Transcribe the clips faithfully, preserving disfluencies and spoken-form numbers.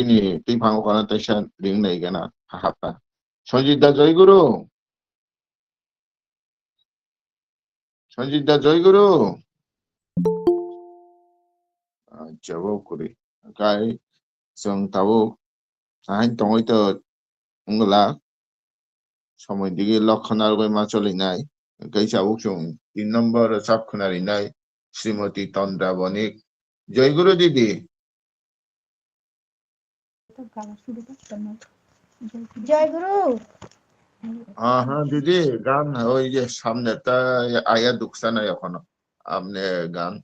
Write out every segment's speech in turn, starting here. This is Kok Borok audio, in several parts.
ni twi phango kono teisa ring nai gana hapta. Sanjit da Joy Guru. Sanjit da Joy Guru. Acha bo kuri. Kai chwng tabuk sahain tongoi to wngla. Somoi digi lokhona rwgwi ma cholinai. Kaisa ukchung tin number chap khwna rinai Srimoti Tondra Bonik. Joy Guru didi. Joy Guru. হ্যাঁ, হ্যাঁ, দিদি, গান ওই যে সামনে তা আয়া ঢুকছে না এখনো। আপনি গান।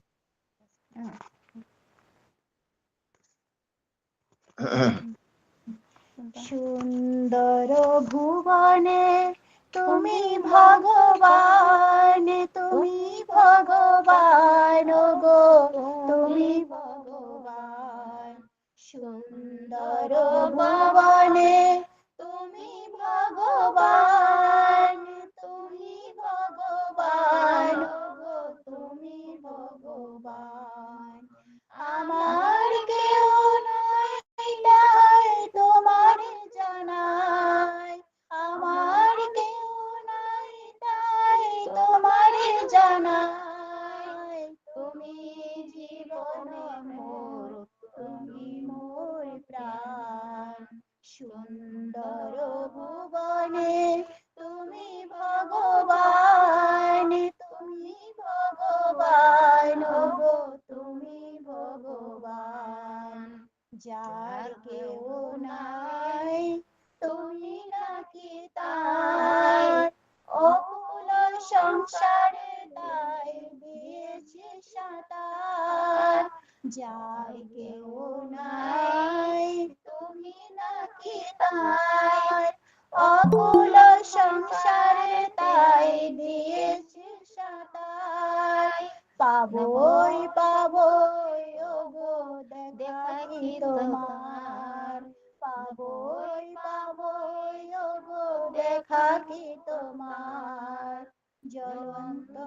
সুন্দর ভুবনে তুমি ভগবান, তুমি ভগবান গো, তুমি ভগবান। সুন্দর ভুবনে তুমি ভগবান, তুমি ভগবান গো, তুমি ভগবান। আমার কেউ নাই, তাই তোমারে জানাই। আমার কেউ নাই, তাই তোমারে জানাই। তুমি জীবন মোর, তুমি মোর প্রাণ। সুন্দর ভুবনে তুমি ভগবান, তুমি ভগবান গো, তুমি ভগবান। যার কেউ নাই, তুমি নাকি তার? অকুল সংসারে তাই দিয়েছি সাঁতার। যার কেউ নাই, তুমি নাকি তার? অকুল সংসারে তাই দিয়েছি সাঁতার। পাবই, পাবই ওগো দেখা কি তোমার? পাবই, পাবই ওগো দেখা কি তোমার? জ্বলন্ত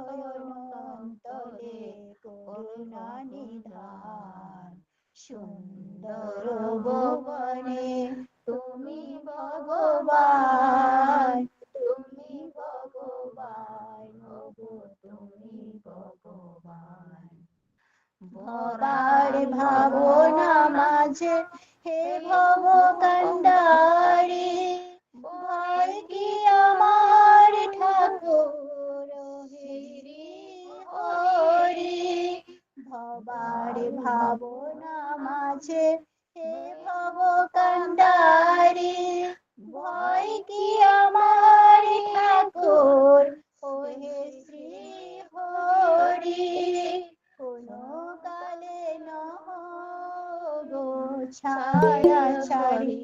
অন্তরে করুণা নিধান। সুন্দর ভুবনে তুমি ভগবান, তুমি ভগবান, ওগো তুমি ভগবান। ভবার ভাবনা মাঝে হে ভব কান্ডারি, ভয় কি আমার ঠাকুর হে শ্রী হরি। ভবার ভাবনা মাঝে হে ভব কান্ডারি, ভয় কি আমার ঠাকুর ও হে শ্রী হরি। কোনো কালে নহ গো ছাড়াছাড়ি,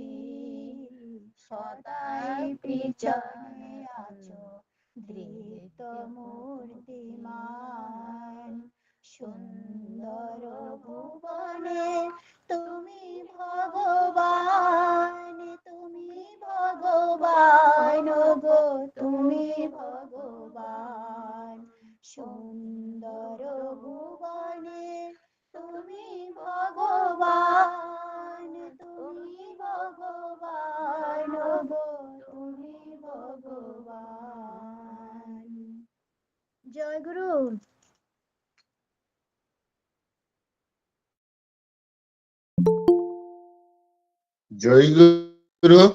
সদাই পিছনে আছো দৃঢ় মূর্তিমান। সুন্দর ভুবনে তুমি ভগবান, তুমি ভগবান গো, তুমি ভগবান। সুন্দর ভুবনে তুমি ভগবান, তুমি ভগবান গো, তুমি ভগবান। জয় গুরু। জয় গুরু।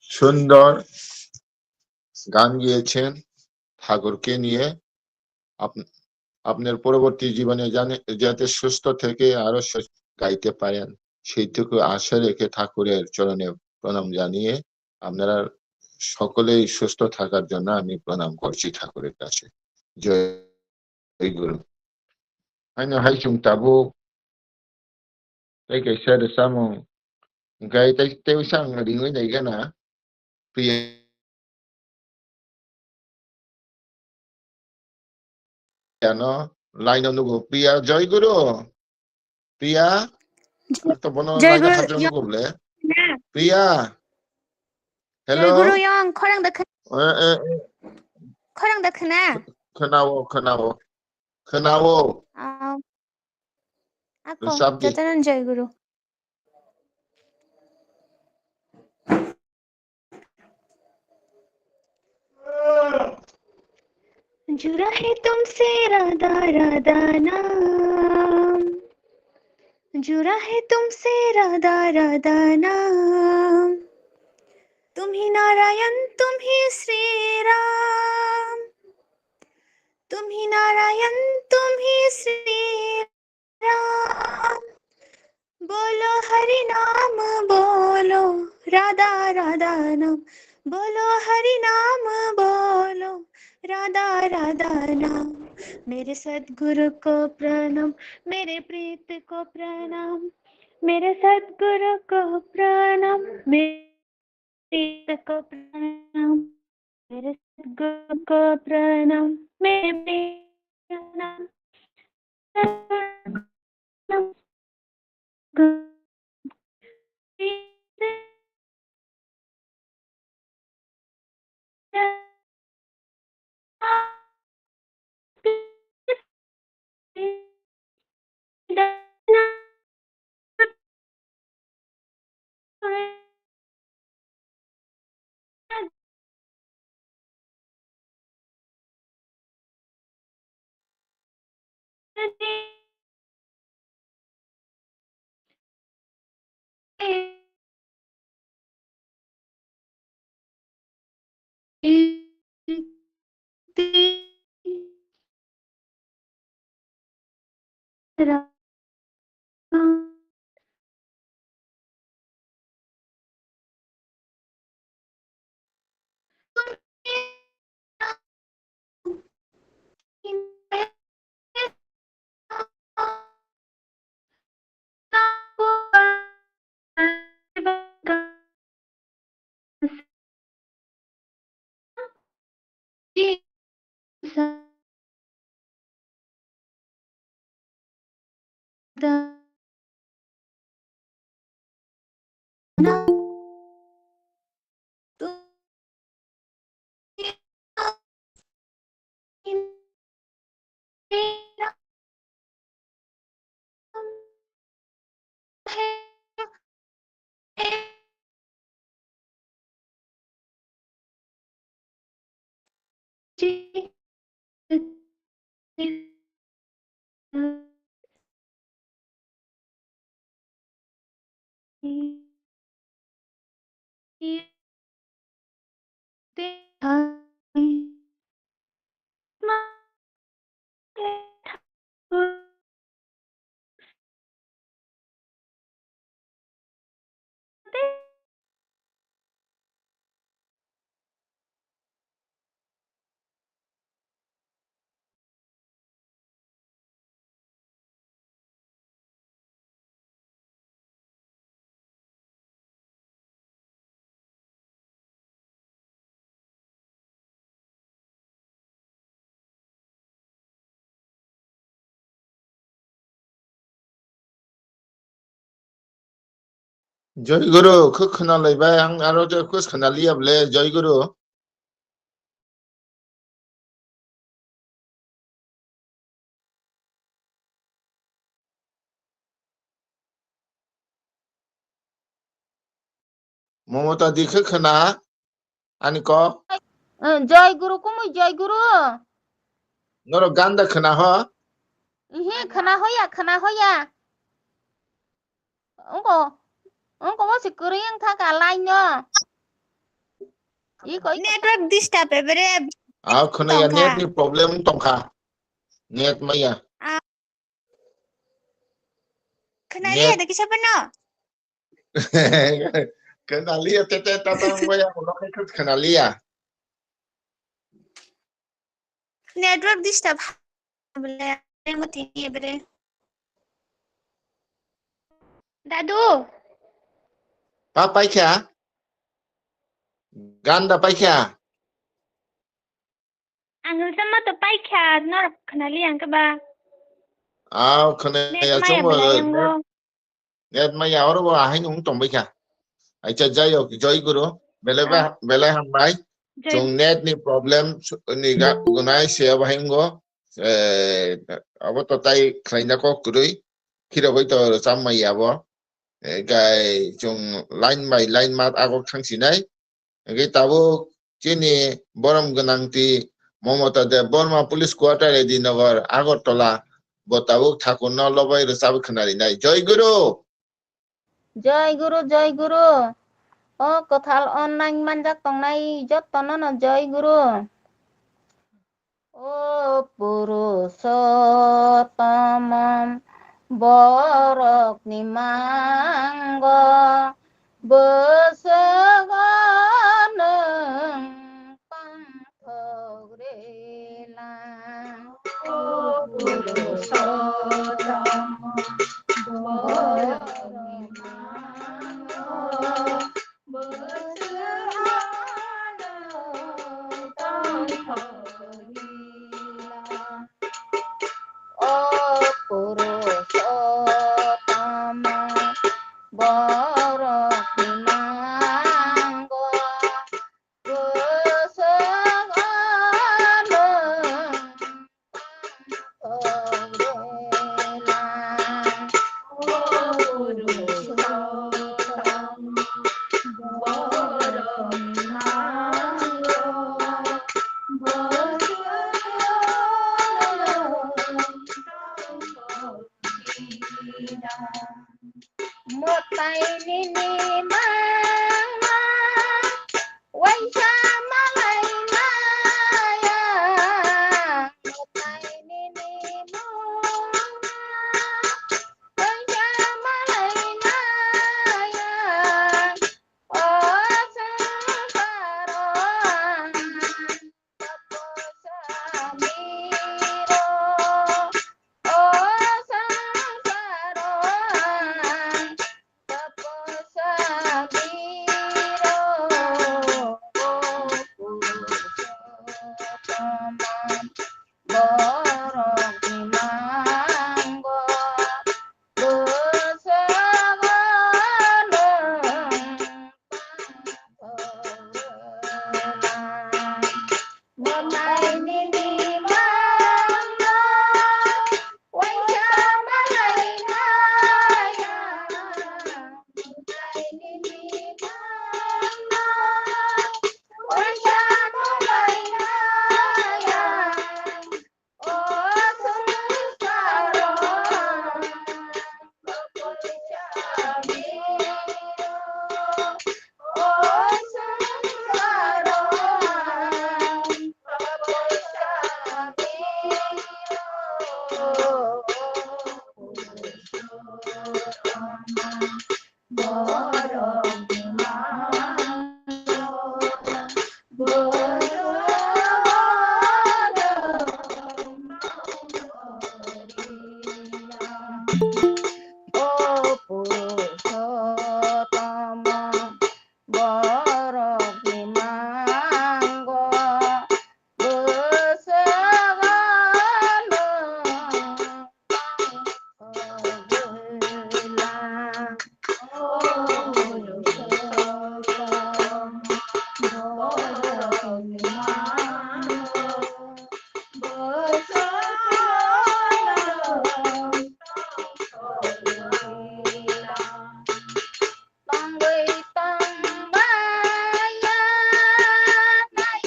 সুন্দর গান গেয়েছেন ঠাকুরকে নিয়ে। আপ-, আপনার পরবর্তী জীবনে জানে, যাতে সুস্থ থেকে আরো সু-, গাইতে পারেন, সেইটুকু আশা রেখে ঠাকুরের চরণে প্রণাম জানিয়ে আপনারা সকলেই সুস্থ থাকার জন্য আমি প্রণাম করছি ঠাকুরের কাছে। জয় গুরু। Haino hai chwng tabuk tei kaisa rwchapmung hwnkhe tei, tei usa ang ringwi nai gana. Priya no line o nugo. Priya, Joy Guru. Priya? Ar to bono Joy line o Guru, hajak yo-, nugo ble. Na. Priya. Joy Hello? Guru, yang khorang da kha- Eh, eh, eh. da khna? Khwnao, khwnao. Khwnao. Ah. Ako, Rwchapdi. Jotono Joy Guru. जुड़ा है तुमसे राधा राधा नाम, जुड़ा है तुमसे राधा राधा नाम। तुम ही नारायण, तुम ही श्री राम, तुम ही नारायण, तुम ही श्री राम। बोलो हरि नाम बोलो, राधा राधा नाम। बोलो हरि नाम बोलो, राधा राधा नाम। मेरे सद्गुरु को प्रणाम, मेरे प्रीत को प्रणाम, मेरे सद्गुरु को प्रणाम, मेरे प्रीत को प्रणाम, मेरे सद्गुरु को प्रणाम, मेरे प्रीत को प्रणाम। Joy Guru, khe khwnalaibai, ang aro je khe khwnaliya bole, Joy Guru. Momota di khe khwna ani kok. Eh, Joy Guru, kumui Joy Guru. Norok ganda khwna ho? Ihe, khwna hoya, khwna hoya. Ongko, ongko bo se kwrwi wng thang kha line no. Iko, iko. Network disturb ebere. Ah, khwna ya, tongkha. Net ni problem tongkha. Net maya. Ah. Khwnaliya da kisa phano? Khwnaliya, te, te, ta, ta, wngya, ulo khe khwnaliya. Network disturb. Bole, mo tini ebre. Dadu. Pa paikha? Ganda paikha? Ang rwchapma to paikha, norok khwnaliya hwnkhe ba. Ah, khwnaya. Net maya chwngbo, belai yango. Net, net maya oro bo ahaino wng tongbaikha. Acha, jai hok, Joy Guru, belai ba, ah, belai hambai. Chwng net ni problem ni ga-, gunai se abo hai wngo. Eh, abo to tai khlaina kok kwrwi. Khirogwi to rwchapmaya abo. Eh, gai chwng line by line mat agok thangsinai. Hingke tabuk chini borom gwnangti Mamata Debbarma Police Quarter, Edinagar, Agartala, bo tabuk thakurno lobai rwchapwi khwnarinai. Jai Guru! Jai Guru, Jai Guru. O kwthal online manjak tongnai jottono no Jai Guru. O Purusottom, borokni mango bwswgo nwng tongthok rwlang. O Purusottom, borokni mango Mwtai nini mangna waisa malai maya. Mwtai nini mangna waisa malai maya. O swngcharo ang taposa miro. O swngcharo ang taposa miro. O Purusottom, borokni mango bwswgo nwng tongthok rwlang. Mwtai nini mangno waisa malai maya. Mwtai nini mangno waisa malai maya. O swngcharo ang taposa miro. O swngcharo ang taposa miro. O Purusottom, borokni mango bwswgo nwng tongthok rwlang. Tongwi tongbaya, nai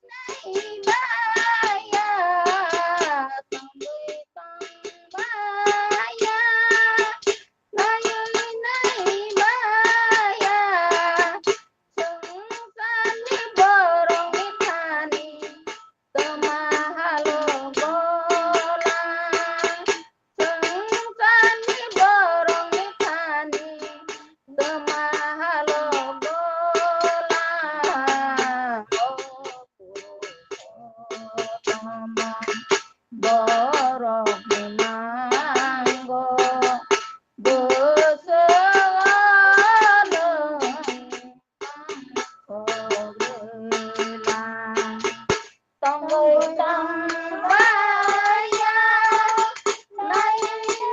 nai baya, tongwi tongbaya, nai nai baya, swngcharni borokni thani twma halo golang, swngcharni borokni thani twma halo golang. O Purusottom, borokni mango bwswgo nwng tongthok rwlang. Tongwi tongbaya, nai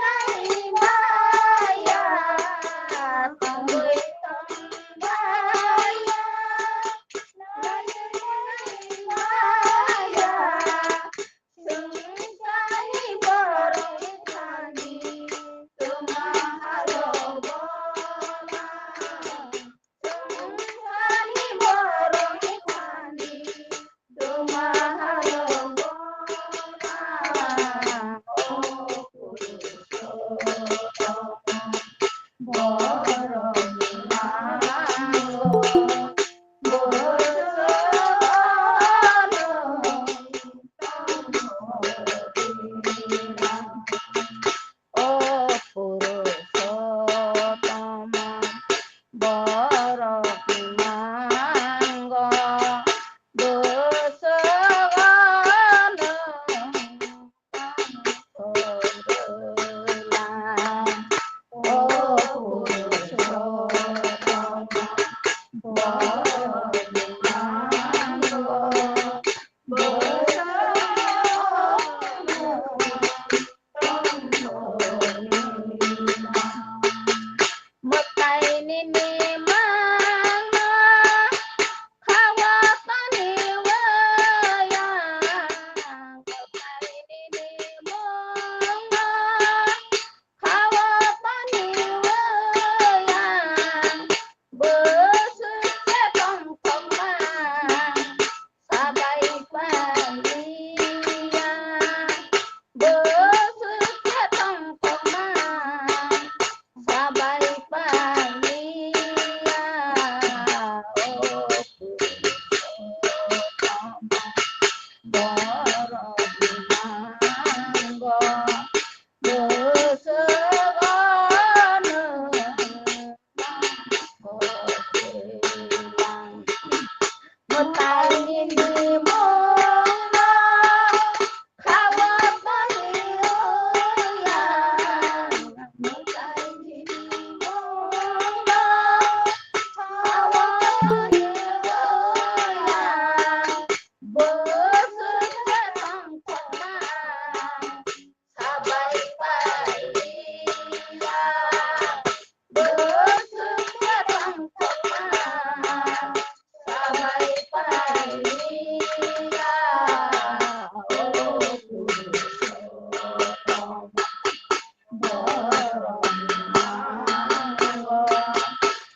nai baya, tongwi tongbaya, nai nai borok nango, bwswk ano nango twilang. Mwtaini mungno khawa bai oya, mwtaini mungno khawa bai oya, bwswk se tongthokma sabai paiya, bwswk se tongthokma sabai paiya, o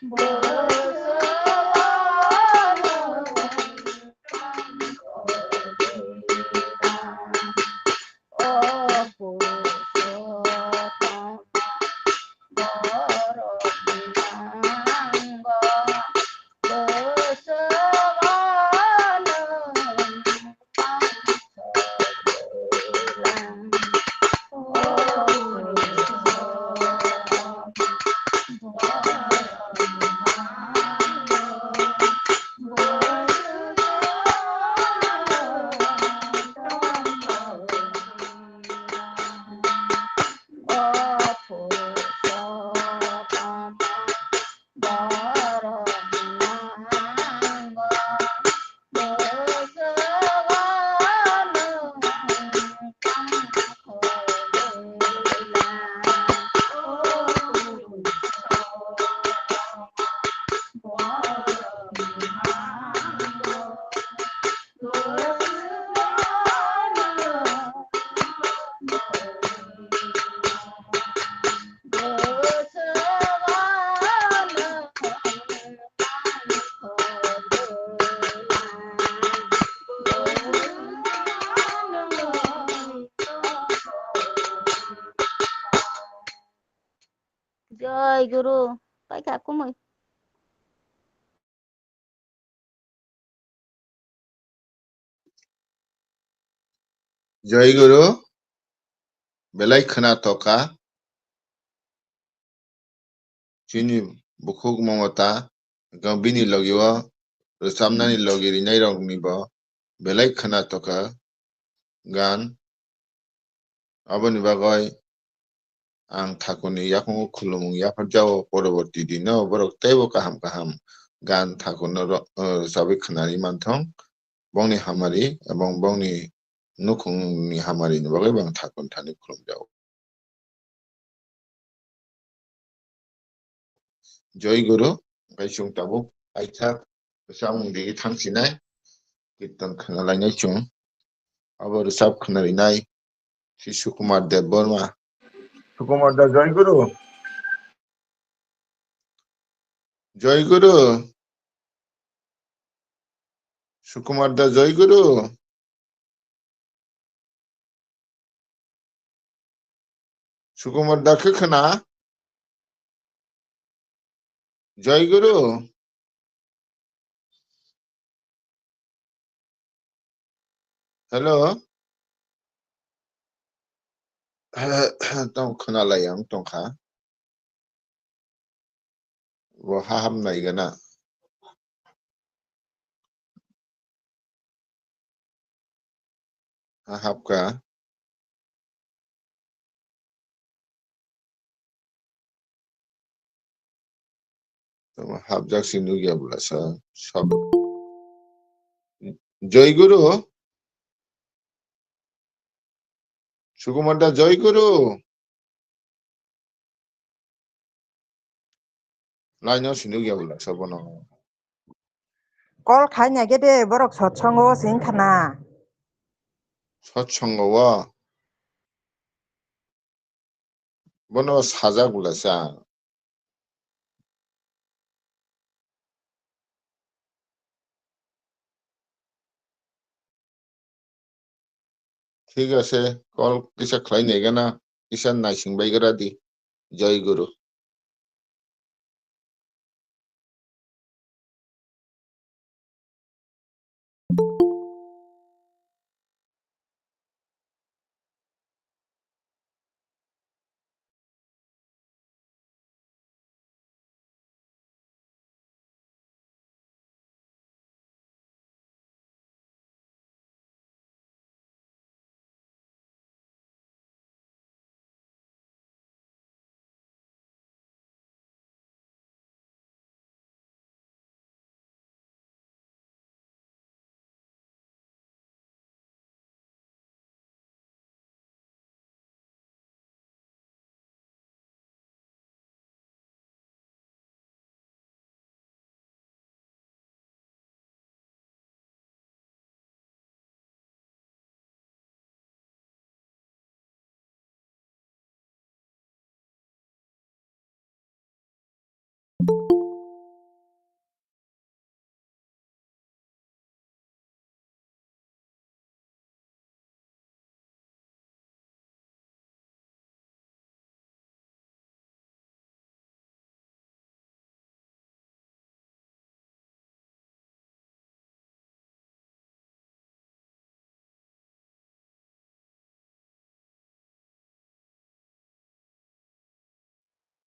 Purushottama, borok nango, bwswk ano tongthokma. Jai Guru, paikha kumui. Jai Guru, belai khwna tokha. Chini bukhuk Mamata, bini logi o rwchapnani logi rinairokni bo belai khwna tokha gan. Aboni bagwi ang thakurni yakung khulumung yapharjao, poroborti dino borok teibo kaham kaham gan thakurno ro-, eh, rwchabwi khwnarwi manthong, bongni hamari ebong bongni nukhungni hamari ni bagwi bo ang thakur thani khulumjao. Jai Guru, hwnkhe chwng tabuk kaisa bwsamung digi thangsinai, kirtan khwnalainai chwng. Abo rwchap khwnarinai si Sukumar Debbarma. Sukumar da, Jai Guru. Jai Guru. Sukumar da, Jai Guru. Sukumar da khe khwna? Jai Guru. Hello. Tong khwna lai ang tongkha. Bo ha hapnai gana. Ha hapkha. Tamo hapjak si nukya bwlasa. Sab-, Jai Guru. Sukumar da, Jai Guru. Laino sinuk ya bwlasa bono. Call khai nai khe de borok sotsongo sing khana. Sotsongo o. Bono sajak bwlasa. Thik ase, call kisa khlai nai gana, kisa naising bai gra di. Jai Guru.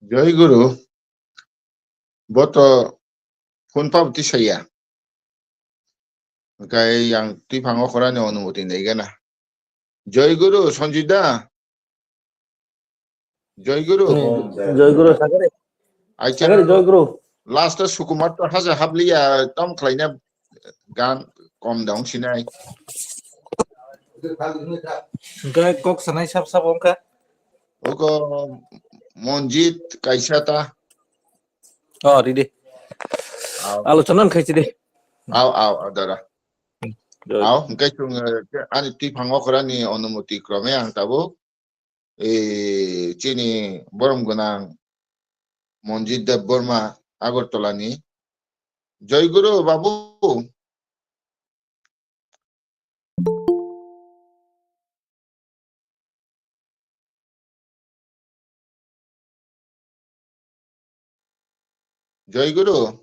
Jai Guru, bo to phone pa bwtwi saya. Hwnkhe yang twiphang okhrani onumoti naigana. Jai Guru, Sanjay da. Jai Guru. Hmm, Jai Guru, Sagari. Ai Sagari, channel Jai Guru. Last o Sukumar to haja habliya tom khlaina gan kom dong sinai. Hwnkhe kok sanai sab sab wngkha. Oko Monjit kaisa ta. Oh, ridi. Au. Alochona khai chidi. Au, au, au, dara. Jai. Au, hwnkhe chwng, eh, ani twiphang okhrani onumoti krome ang tabuk, eh, chini borom gwnang Monjit Deb Borma Agartala ni. Jai Guru babu. Jai Guru.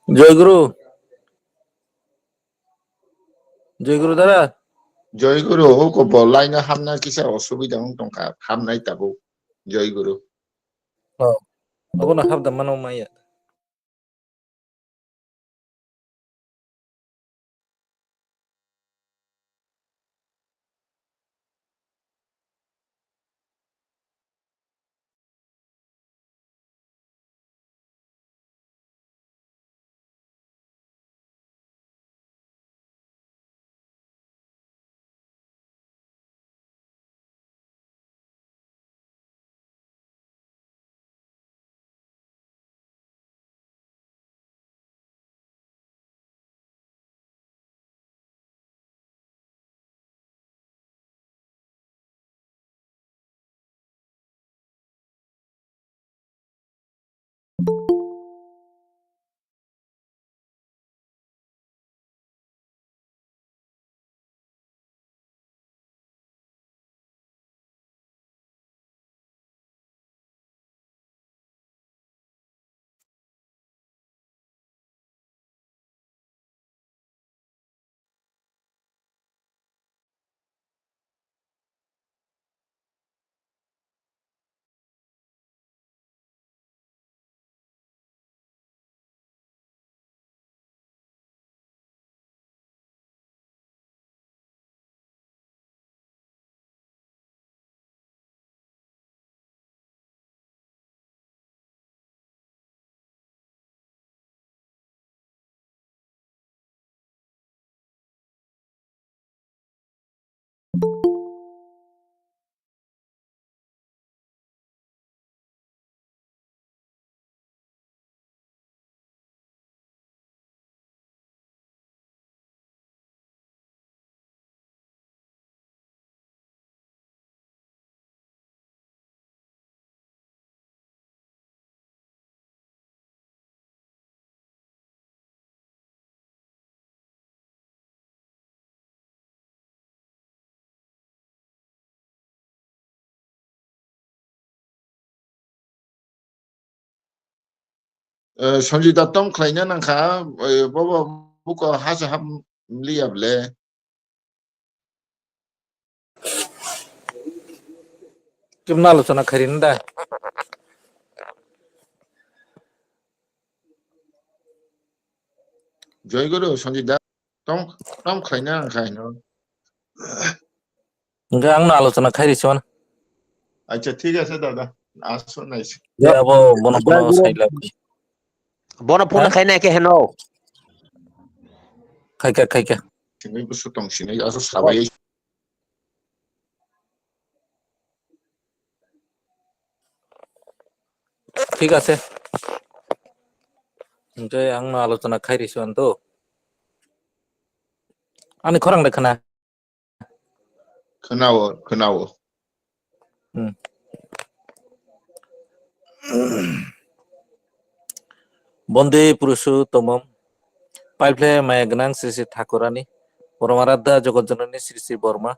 Jai Guru. Jai Guru dara. Jai Guru, huko bo line hamna kisa osubida wng tongkha, hamnai tabuk. Jai Guru. Oh, abono habda mano maya. Eh, Sanjay da tong khlaina nangkha, eh, bobo buko hasa hap liya ble. Kimna alochona khairina da? Joy Guru, Sanjay da tong, tong khlaina nangkha hino. Hingke ang no alochona khairi se mano. Acha, thik ase dada. Aso naisi. Ya, abo bono bono saila. Bono phone khaina ke heno. Khaika, khaika. Sini busu tong sini aso sabai. Thik ase. Hingke ang no alochona khairi se mano. Ani khorang de khana. Khwnao, khwnao. Hmm. Bonde Purushottama, paiphle maya gwnang Sri Sri Thakurani, Porom Aradhya Jagat Janani Sri Sri Borma,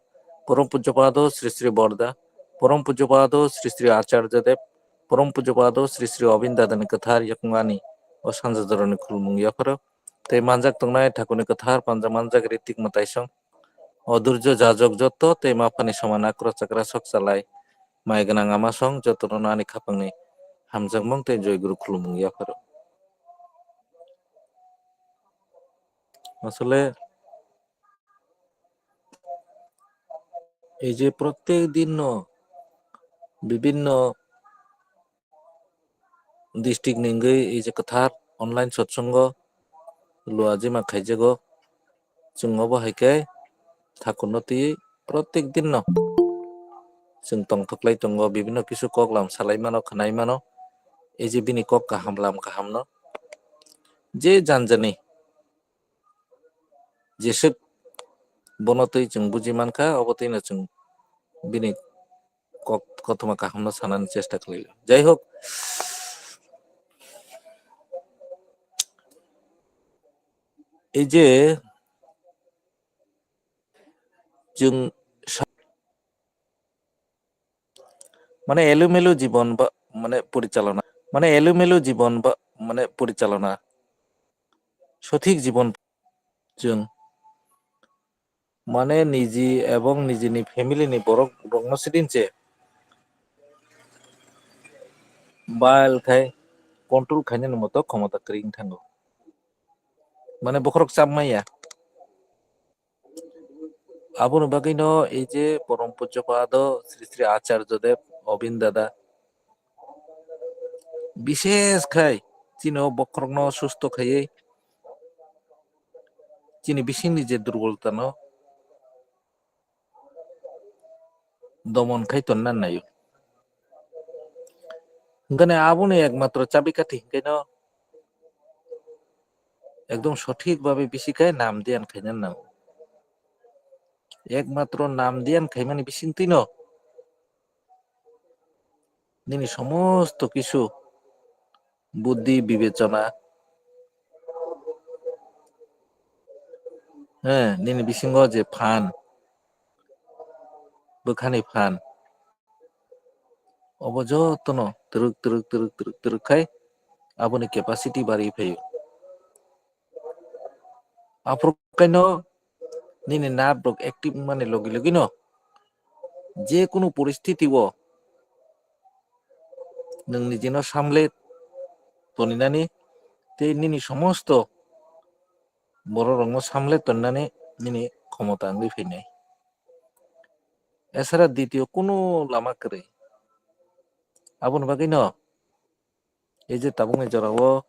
Porom Pujya Pado Sri Sri Borda, Porom Pujya Pado Sri Sri Acharya Dev, Porom Pujya Pado Sri Sri Obin Dadani kwthar yakungani o sanja jorani khulumung yapharo, tei manjak tongnai Thakurni kwthar panja manjak ritik mwtaisong, o durjo jajok jotto tei maphani soman akro chakra sok chalai mai gwnang ama song jotono ani khapangni hamjakmung tei joy guru khulumung yapharo. Asole ei je prottek din no bibinno district ni wngwi ei je kwthar online satsongo luajima khaijago. Chwng obo hai khe Thakurno twiwi prottek din no chwng tongthoklai tongo, bibinno kisu kok lam salai mano, khwnai mano. Ei je bini kok kaham, lam kaham no je jan jani jeswk bono twi chwng buji mankha, obo twino chwng bini kok kothoma kahamno sanani chesta khlaio. Jai hok, ei je chwng sa-, mane elumelu jibon ba, mane porichalona, mane elumelu jibon ba, mane porichalona, sothik jibon chwng mane niji ebong nijini family ni borok rokno sidin se bal khai control khainani moto khomota kwrwi wng thango. Mane bokhorok chap maya. Aboni bagwino ei je Porom Pujya Pado Sri Sri Acharya Dev Obin Dada, bishes khai chini o bokhorokno susto khaiwi chini bisingni je durboltano domon khai tonna naio. Hingkhani aboni ekmatro chabikati hingkhaino ekdom sothik babe bisi khai nam diyan khaina nango. Ekmatro nam diyan khaimani bisingtwino nini somosto kisu buddhi, bibechona, eh, nini bisingo je phan, bwkhani phan, obo jotono twrwk, twrwk, twrwk, twrwk, twrwk khai aboni capacity bari phaio. Aphuru kaino nini nerve rok active wngmani logi logi no je kunu poristiti o nwng nijino samle toninani tei nini somosto borok rokno samle toninani nini khomota wngwi phainai. Esara ditio kunu lama kwrwi. Aboni bagwi no ei je tabukni jorao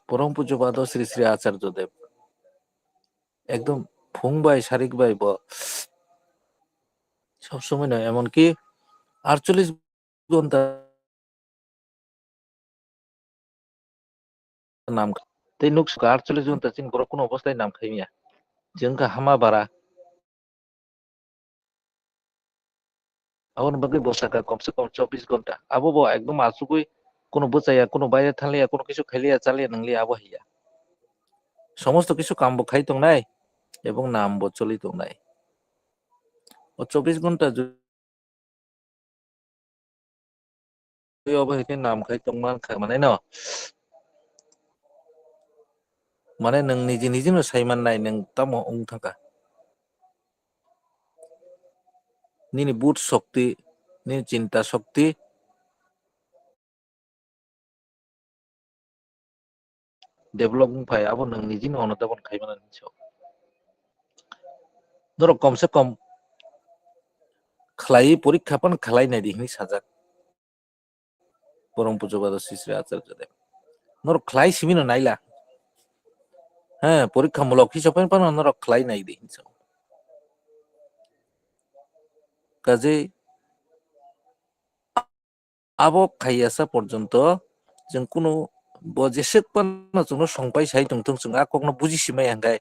Porom Pujya Pado Sri Sri Acharya Dev ekdom phung bai sarik bai bo sob somoi no, emonki aatcholish ghonta nam kha. Tei nuk sukha aatcholish ghonta chini borok kunu obostai nam khai manya. Chwng kha hama bara. Aboni bagwi bo sakha kom se kom chobbish ghonta. Abo bo ekdom achugwi kunu bwchaya, kunu baire thanliya, kunu kisu khailiya, chaliya, nwngliya abo hiya. Somosto kisu kam bo khai tongnai ebong nam bo choli tongnai. O chobbish ghonta ju- Tei obo hai khe nam khai tong man kha, mane no? Mane nwng niji niji no sai man nai nwng tamo wng thang kha. Nini but shokti, nini chinta shokti develop wng phai, abo nwng niji no ono tei bono khai mano hinwi sa. Norok kom se kom khlai porikha phano khlai nai di hinwi sajak. Borom pujo bado sisri achar jade. Norok khlai simi no naila. He, porikha mulok hisab phano norok khlai nai di hinwi sa. Kaje abo khaiyasa porjonto chwng kunu bo jeswk phano chwngno songpai sai tongthung, chwng a kokno buji simai hangkai,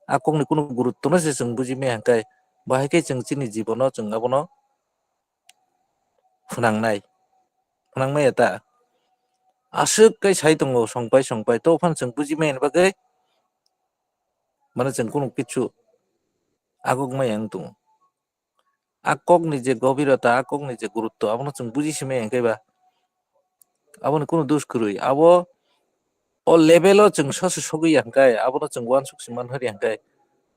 a kokni kunu guruttono se chwng buji mai hangkai, bahai khe chwng chini jibono chwng abono phwnangnai, phwnangmaya ta? Aswk kai sai tongo songpai songpai, to phano chwng buji mai bagwi mane chwng kunu kichu agok maya wng tongo. A kokni je gobirota, a kokni je gurutto, abono chwng buji simai hangkai ba, aboni kunu dos kwrwi. Abo o level o chwng sosi sogwi hangkai, abono chwng uansuk si man hari hangkai,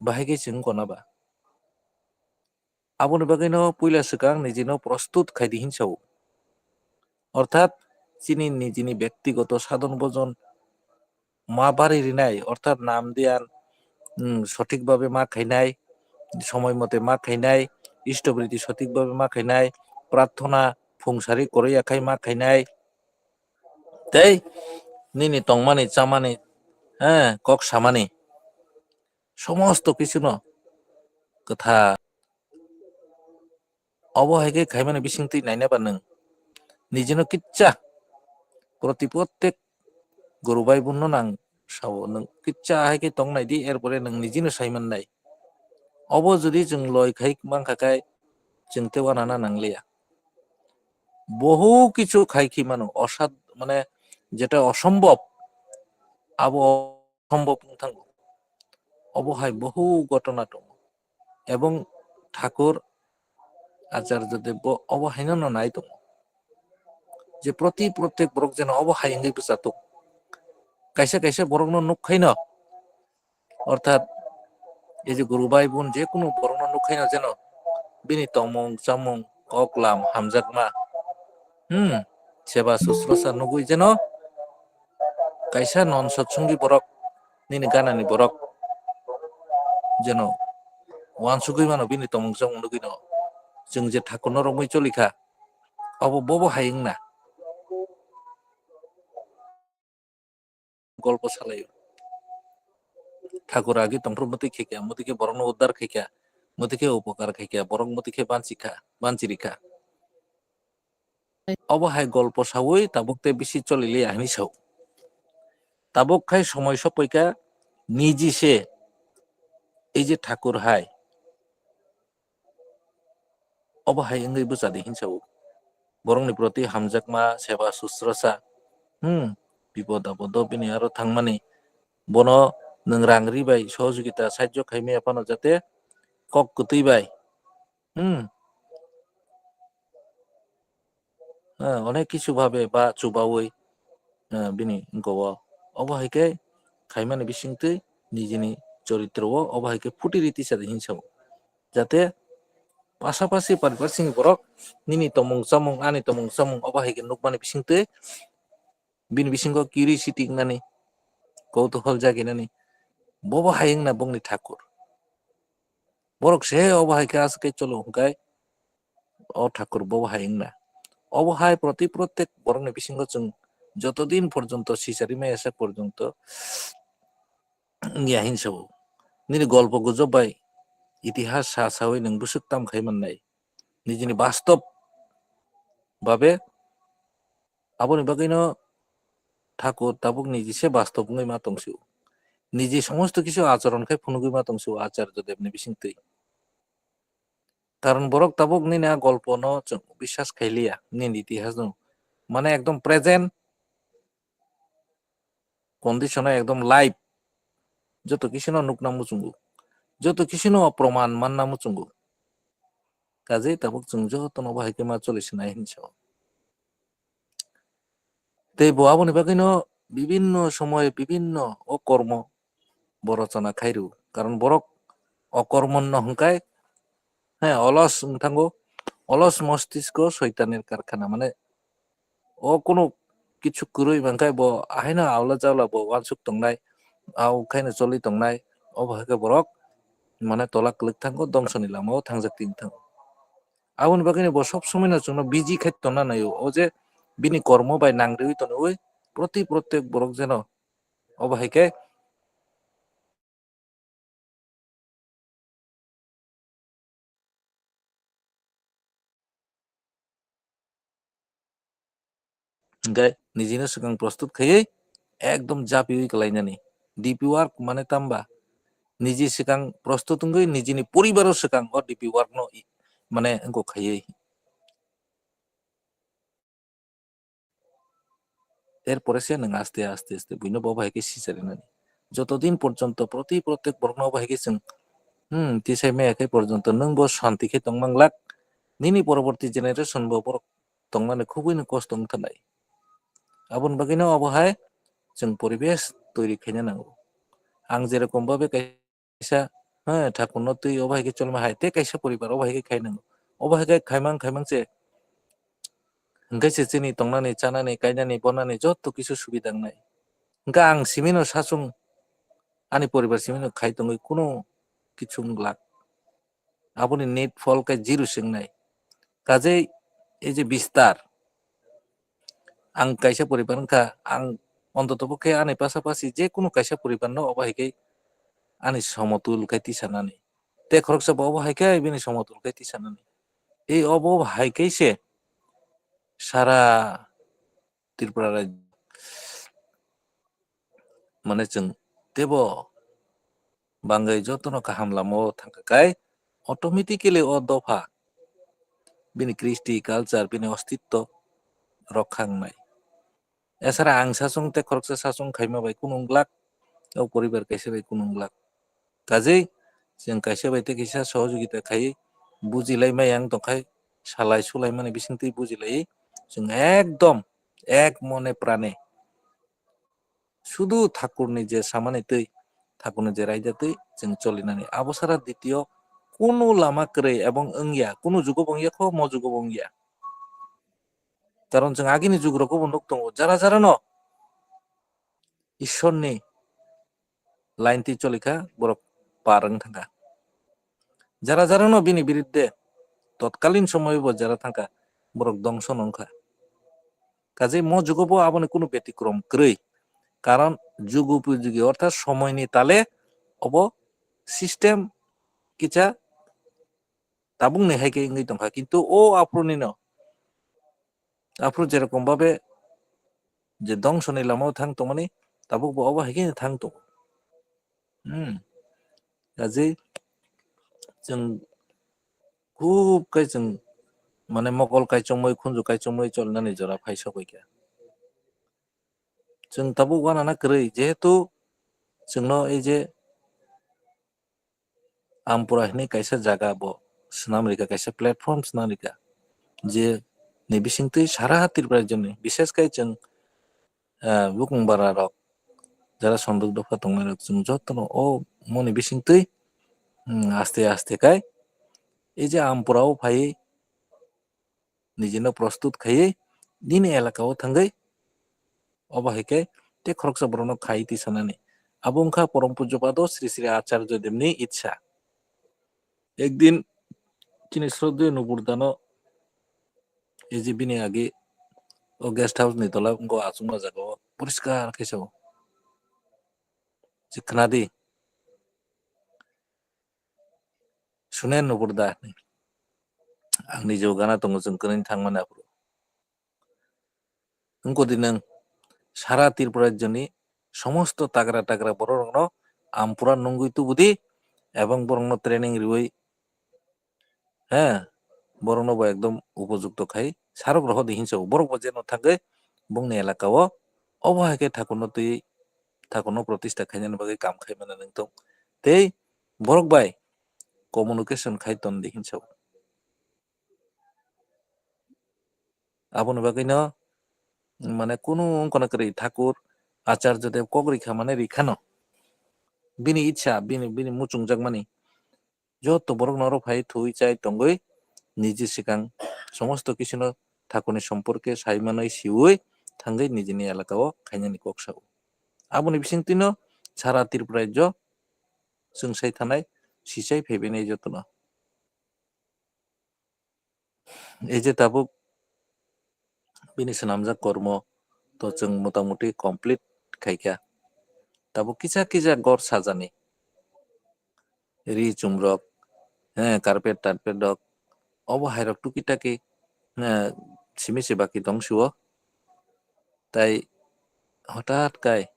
bahai khe chwng kona ba? Aboni bagwino puila swkang nijino prostut khai di hinwi sa-o. Orthat chini nijini bektigoto sadon bojon ma bari rinai, orthat nam diyan, mm, sothik bhabe ma khainai, somoi mote ma khainai, istobriti sothik bhabe ma khainai, prarthona phung sari koroi yakhai ma khainai, tei nini tongmani chamani, eh, kok samani somosto kichuno kwthar. Obo hai khe khaimani bisingtwi naina ba nwng nijino kicha proti prottek guru bai bunno nang sao, nwng kicha hai khe tong nai di, er pore nwng nijino sai man nai. Obo jodi chwng loi khai man kha khai chwng tei uanana nang liya. Bohu kichu khai khi mano, osad, mane jeta osombhob, abo osombhob wng thango. Obo hai bohu ghotona tongo. Ebong Thakur Acharya Dev bo obo haino no nai tongo. Je proti prottek borok jeno obo hai wngwi bwchatung. Kaisa kaisa borokno nuk khaino, orthat ei je guru bai bun je kunu borokno nuk khaino jeno bini tongmung chamung kok lam hamjakma, hmm, seba susrasa nugwi jeno kaisa non sotsungi borok, nini ganani borok jeno uansugwi mano bini tongmung chamung nugwino. Chwng je Thakurno romwi cholikha, abo bobo hai wngna. Golpo salaio. Thakur agi tongphuru mwtwi khaikha, mwtwi khe borokno uddar khaikha, mwtwi khe upokar khaikha, borok mwtwi khe banchikha, banchirikha. Obo hai golpo saui tabuk tei bisi choli liya hinwi sao. Tabuk khai somoi sopoikha niji se ei je Thakur hai obo hai wngwi bwchadi hinwi sao. Borokni proti hamjakma, seba susrasa, hmm, bipod apodo bini aro thangmani, bono nwng rang ri bai sohojogita sahajjo khaimaya phano jate kok kwtwi bai, hmm, eh, onek kisu bhabe ba chubaui, eh, bini wngkha o. Obo hai khe khaimani bisingtwi nijini choritro o obo hai khe phuti ri tisa di hinwi sao. Jate pasapasi pariparsingni borok nini tongmung chamung, ani tongmung chamung obo hai khe nukmani bisingtwi bini bisingo curiosity wngnani, koutuhol jaginani, bobo hai wngna bongni Thakur. Borok se obo hai khe aswk khe cholo hwnkhe o Thakur bobo hai wngna. Obo hai proti prottek borokni bisingo chwng joto din porjonto sisari maya sak porjonto wngya hinwi sao. Nini golpo gujob bai itihas sa saui nwng bwswk tam khai mannai. Nijini bastob babe aboni bagwino Thakur tabuk niji se bastob wngwi ma tongsio. Niji somosto kisu acharon khe phunugwi ma tongsio Acharya Devni bisingtwi. Karon borok tabuk nini a golpono chwng biswas khailiya, nini itihasno. Mane ekdom present condition o ekdom live joto kisino nukna muchungo, joto kisino proman manna muchungo. Kajei tabuk chwng jotono bahai khe ma choli sinai hinwi sao. Tei bo aboni bagwino bibinno somoy bibinno o kormo bo rochona khai rw. Karon borok o kormo no hwnkhe, he, olos wng thango, olos mostisko soitanir karkhana, mane o kunu kichu kwrwi mankhe bo ahaino aula jaula bo uansuk tongnai, au khaino choli tongnai, obo hai khe borok mane tola kwlwk thango, dongsoni lamao thangjak tini thango. Aboni bagwino bo sob somoino chwngno busy khai tongna naio, o je bini kormo bai nangriwi tonwi proti prottek borok jeno obo hai khe hwnkhe nijino swkang prostut khaiwi ekdom japiwi kwlainani. D P work mane tamba niji swkang prostut wngwi nijini poribaro swkang o D P work no i-, mane wngkok khaiwi. Erpore se nwng aste aste aste buino bo bahai khe sicharinani. Joto din porjonto proti prottek borokno bahai khe chwng, hmm, tisai maya khe porjonto nwng bo shanti khe tongmang lak, nini poroborti generation bo borok tongmani khubui no kosto wng thanai. Aboni bagwino obo hai chwng poribesh toiri khaina nango. Ang jerokom babe kaisa, ha, thakurno twi obo hai khe cholma hai tei kaisa poribar obo hai khe khai nango. Obo hai khe khaimang khaimang se hwnkhe se chini tongnani, chanani, kainani, bonani joto kisu subida wngnai. Hwnkhe ang simino sachung ani poribar simino khai tongwi kunu kichu wng glak. Aboni need phol khe zero se wngnai. Kajei ei je bistar, ang kaisa poribar wngkha, ang ontoto pokhe ani pasapasi je kunu kaisa poribarno obo hai khe ani somotul khe tisanani. Tei khoroksa bo obo hai khe bini somotul khe tisanani. Ei obo hai khe se sara Tripura rajyo mane chwng teibo bangwi jotono kaham lamao thangkha khai automatically o dopha bini kristi, culture, bini ostitto rokha wngnai. Esara ang sachung tei khoroksa sachung khaima bai kunu wng glak, o poribar kaisa bai kunu wng glak. Kajei chwng kaisa bai tei kaisa sohojogita khai bujilai maya wng tongkhai, salai sulaimani bisingtwi bujilaiwi chwng ekdom ek mone prane sudu Thakurni je samani twi, Thakurni je raida twi chwng cholinani. Abo sara ditio kunu lama kwrwi ebong wngya, kunu jugo bo wngya kho, mo jugo bo wngya. Karon chwng agini jugrogo bo nuk tongo, jara jarano Ishwarni line twi cholikha, borok par wng thangkha. Jara jarano bini biruddhe totkalin somoibo jara thangkha, borok dongson wngkha. Kajei mo jugo bo aboni kunu betikrom kwrwi. Karon jugo pujugi orthat somoini tale obo system kisa tabukni hai khe wngwi tongkha, kintu o aphurunino, aphuru jerokom babe je dongsoni lamao thang tongmani, tabukbo obo hai khe thang tongo. Hmm. Kajei chwng khub khe chwng mane mokol kaichomwi, khunju kaichomwi cholnani jora phai sokoi kha. Chwng tabuk uanana kwrwi, jehetu chwngno ei je Ampura hinwi kaisa jaga bo swnam rikha, kaisa platform swnam rikha, je ni bisingtwi sara Tripura rajyoni, bishesh khai chwng, ah, bukung bara rok, jara sonduk dopha tongnai rok, chwng jotono o moni bisingtwi, hmm, aste aste khai ei je Ampura o phaiwi nijino prostut khaiwi nini elaka o thangwi obo hai khe tei khoroksa borokno khai twi sanani. Abo wngkha Porom Pujyo Pado Sri Sri Acharya Devni itsa. Ekdin chini Shraddheyo Nubur Dano ei je bini age o guest house ni tola wngkha achukma jaga o poriskar khe sao. Je khna di. Sunen Nubur Da hinwi. Ang nijebo gana tongo, chwng kwnwi thangmani aphuru. Wngkha di nwng sara Tripura rajyoni somosto tagra tagra bororokno Ampura nungwi tubudi, ebong borokno training riwi, he, borokno bo ekdom upojukto khai sarok rohor di hinsa o. Borok bo jeno thangwi bongni elaka o obo hai khe thakurno twi, thakurno protista khainani bagwi kam khai mano nwng tong. Tei borok bai communication khai ton di hinsa o. Aboni bagwino mane kunu wngkha na kwrwi thakur, acharya dev kok rikha mane rikhano. Bini itsa, bini, bini muchungjak mani. Joto borok norok phai thwi chai tongwi niji swkang somosto kisino thakurni somporke sai manwi siwi thangwi nijini elaka o khainani kok sao. Aboni bisingtwino sara Tripura rajyo chwng sai thanai sichai phaibainai jotono. Ei je tabuk bini swnamjak kormo to chwng motamuti complete khaikha. Tabuk kisa kisa gor sajani. Ri chumrok, eh, carpet tarpet rok, obo hairok tuki taki, eh, simi se baki tong sio. Tai hwtat kai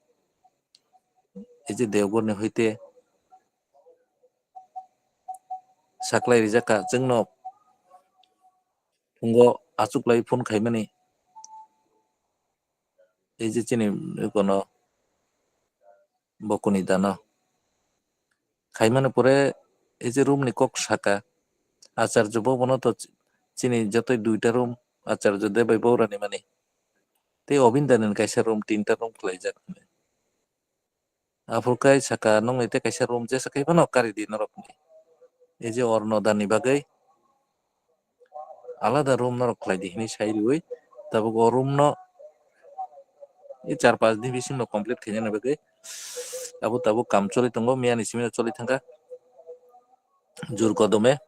ei je Deogorni hoite saklai rijak kha, chwngno phungo achuklai phone khaimani. Ei je chini kono bokuni dano khaimani pore ei je room ni kok saka, acharya bo bono to chini jotoi duita room, acharya de bai bo rani mani. Tei obini dani kaisa room, tinta room khlaijak. Aphuru kai saka nokni tei kaisa room jesa kai phano kari di norokni. Ei je orno dani bagwi alada room norok khlai di hinwi sai riwi tabuk o room no ei char panch din bisingo complete khainani bagwi abo tabuk kam choli tongo, miyani simi choli thangkha jur kodome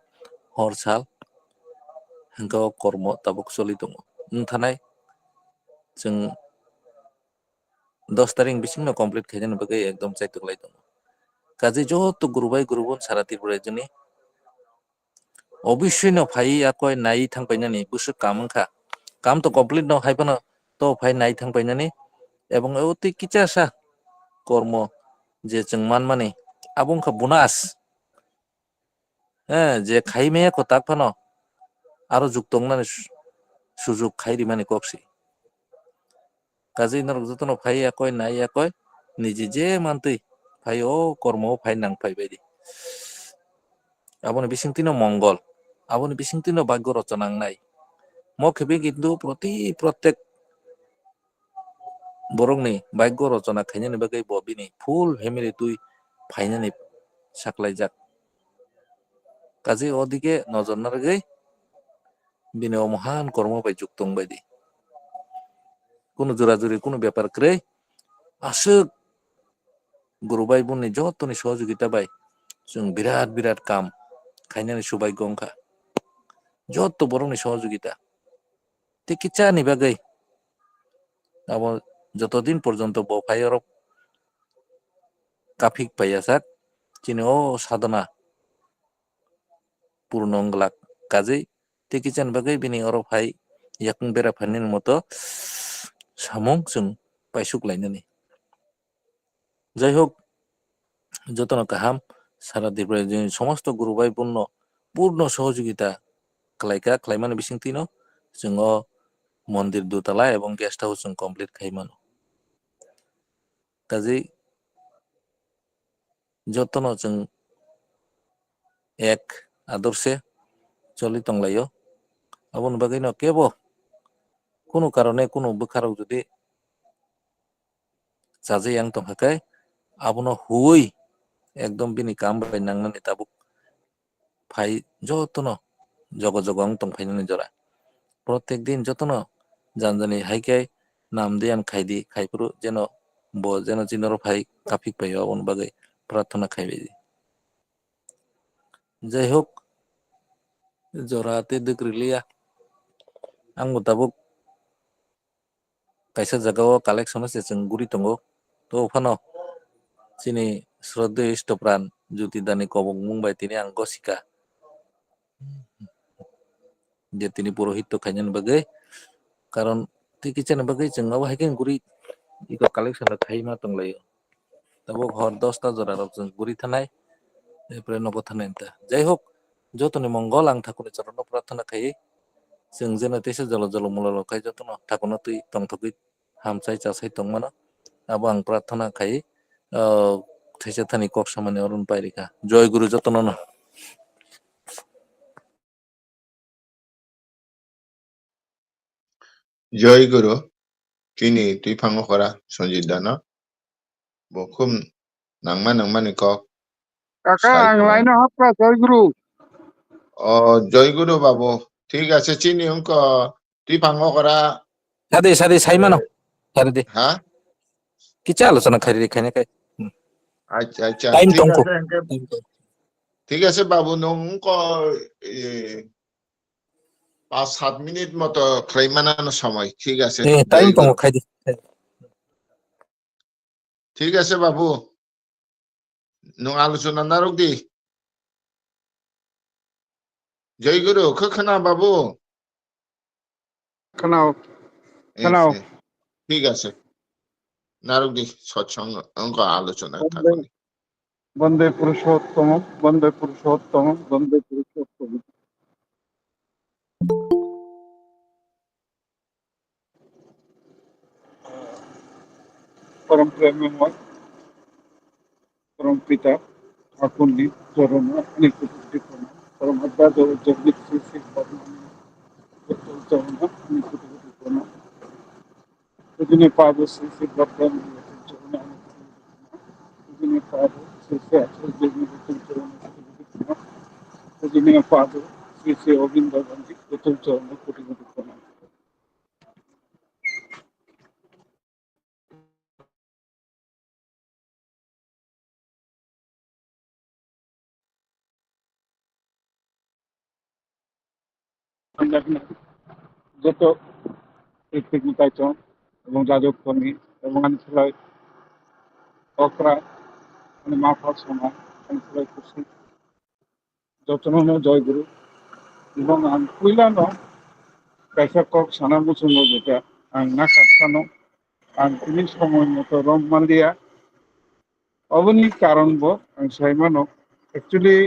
hor sal hwnkhe o kormo tabuk choli tongo wng thanai chwng dos tarik bisingno complete khainani bagwi ekdom chaitok lai tongo. Kaje joto guru bai guru bon sara Tripura rajyoni obissoino phai yakoi nai thang painani bwswk kam wngkha. Kam to complete no hai phano to phai nai thang painani ebong o tei kichasa kormo je chwng manmani abo wngkha bonus. Eh, je khai maya kwtak phano aro juk tongnani su-, sujuk khai rimani kok se. Kaje norok jotono phai yakoi nai yakoi niji je mantwi phai o kormo o phai nang phai bai di. Aboni bisingtwino mongol, aboni bisingtwino bhagyo rochona wngnai. Mo khe be kintu proti protek borokni bhagyo rochona khainani bagwi bo bini full family twi phainani saklaijak. Kaje o dige nojor narwgwi bini o mohan kormo bai juk tong bai di. Kunu jora jori kunu bepar kwrwi aswk guru bai bonni jotoni sohojogita bai chwng birat birat kam khainani subagyo wngkha. Joto borokni sohojogita. Tei kichani bagwi abo joto din porjonto bo phai oro kaphik paiya sak chini o sadhana purno wng glak. Kaje tei kichani bagwi bini oro phai yakung bera phainani moto samung chwng paisuk lainani. Jai hok, jotono kaham, sara Tripura rajyoni somosto guru bai bunno purno sohojogita khlaika, khlaimani bisingtwino chwng o mondir dutala ebong guest house chwng complete khai mano. Kaje jotono chwng ek adorse choli tonglaio. Aboni bagwino kebo kunu karone kunu bwkharok jodi chajak yang tongkha khe abono huwi ekdom bini kam bai nangnani tabuk phai jotono jogo jogo wng tong phainani jora. Protek din jotono janjani hai khe nam diyan khai di, khai phuru jeno bo jeno chini oro phai kaphik paio aboni bagwi prarthana khai bai di. Jai hok, jora tei dwk rwliya. Ang bo tabuk kaisa jagao collection se chwng guri tongo. To phano chini shraddheyo istopran Jyoti Dani kobokmung bai tini ang gosika. Je tini purohitto khainani bagwi, karon tei kichani bagwi chwng abo hai khe guri iko collection rok khaima tonglaio. Tabuk hor dosta jora rok chwng guri thanai, epre nogo thanai ta. Jai hok, jotoni mongol ang thakurni chorono prarthana khai, chwng jeno teisa jolo jolo mulolo khai jotono thakurno twi tongthogwi hamchai chasai tongmano. Abo ang prarthana khai, ah, thaisa thani kok samani oro pai rikha. Joy Guru jotono no. Joy Guru. chini twi phango khora Sanjit dano. Bo khum nangma nangmani kok. Kaka, sai ang khna. Line o hapkha, Joy Guru. O, Joy Guru babu. Thik ase, chini wngkha twi phango khora. Sadi, sadi, sai mano. Sadi. Ha? Kicha alochona khairi khaina kai. Hmm. Acha, acha. Time thik tongo. Ase, hwnkhe. Time tongo. Thik ase, babu, nwng wngkha, eh, pas sat minute moto khlai manano somoi. Thik ase. Eh, time Joy Guru. Tongo, khaidi. Thik ase, babu. Nwng alochona narwk di. Joy Guru, khe khna babu? Khwnao. Yes, khwnao. Yes. Thik ase. Narwk di, sotsong wngkha alochona thakoni. Bande Purushottam, Bande Purushottam, Bande Purushottam. পরম প্রেমময়, পরম পিতা ঠাকুরনি চরণ আমি কোটি কোটি প্রণাম। পরম আধ্যাত্ম জগৎ শ্রী শ্রী ভগবান চরণ আমি কোটি কোটি প্রণাম। পূজনীয় পাদ শ্রী শ্রী ভগবান চরণ আমি কোটি কোটি প্রণাম। পূজনীয় পাদ শ্রী শ্রী আচার্য চরণ আমি কোটি কোটি প্রণাম। পূজনীয় পাদ শ্রী শ্রী অরবিন্দ গান্ধী চরণ কোটি কোটি প্রণাম। Joto ritwikni kaitor ebong jajok koni ebong ani slai okra, ani ma pha sona, ani slai kusi. Jotono no joy guru. Ebong ang puila no kaisa kok sana muchungo jeta ang nakarsa no ang tini somoi moto rom manliya. Oboni karon bo ang sai mano. Actually,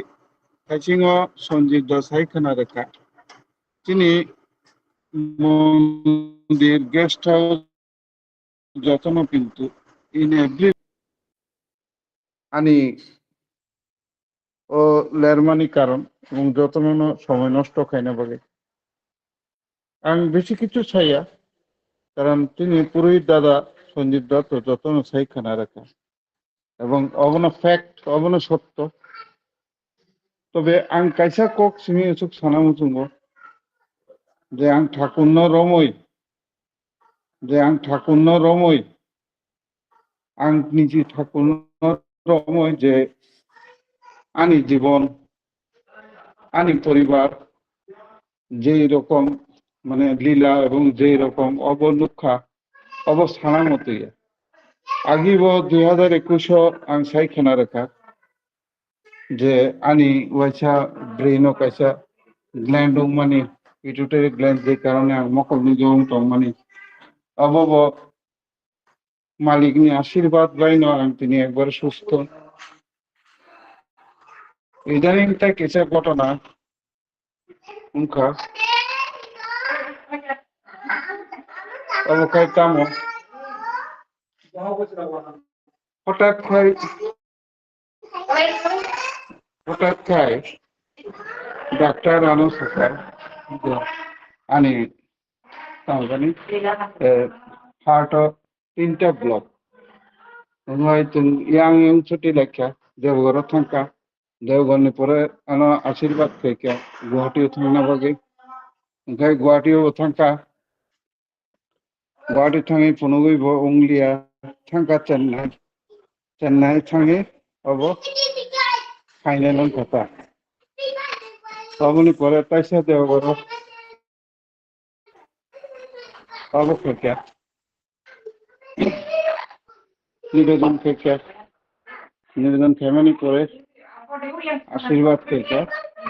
kaisingo Sanjit da sai khna rwkha. Chini mondir, guest house, jotono kintu in every ani o lermani karon ebong jotono no somoi nosto khaina bagwi. Ang bisi kichu saya, karon tini purui dada Sanjit da to jotono sai khna rwkha. Ebong obono fact, obono sotto. Tobe ang kaisa kok simi usuk sana muchungo je ang Thakurno romoi, je ang Thakurno romoi, ang niji Thakurno romoi je ani jibon, ani poribar, jei rokom mane lila ebong jei rokom obo nukha, obo sana motwi. Agi bo dui hazar ekush o ang sai khna rwkha je ani waisa brain o kaisa gland wngmani, pituitary gland, je karone ang mokol ni jong tongmani. Obo bo Malikni ashirbad bai no ang tini ekbar susto. Idaning tai kisa ghotona wngkha. Obo khai tamo? Hothat khai Hothat khai doctor ano sakha, ani tamo jani, eh, heart o tinta block. Wngwi chwng yang yang chuti laikha, Deoghar o thangkha. Deoghar ni pore ano ashirbad khaikha Guwahati o thangna bagwi. Wngkha Guwahati o thangkha. Guwahati thangwi phunugwi bo wngliya, thangkha Chennai. Chennai thangwi obo final wngkha ta. Oboni pore taisa Deoghar o obo khaikha. Nibedon khaikha. Nibedon khaimani pore ashirbad khaikha.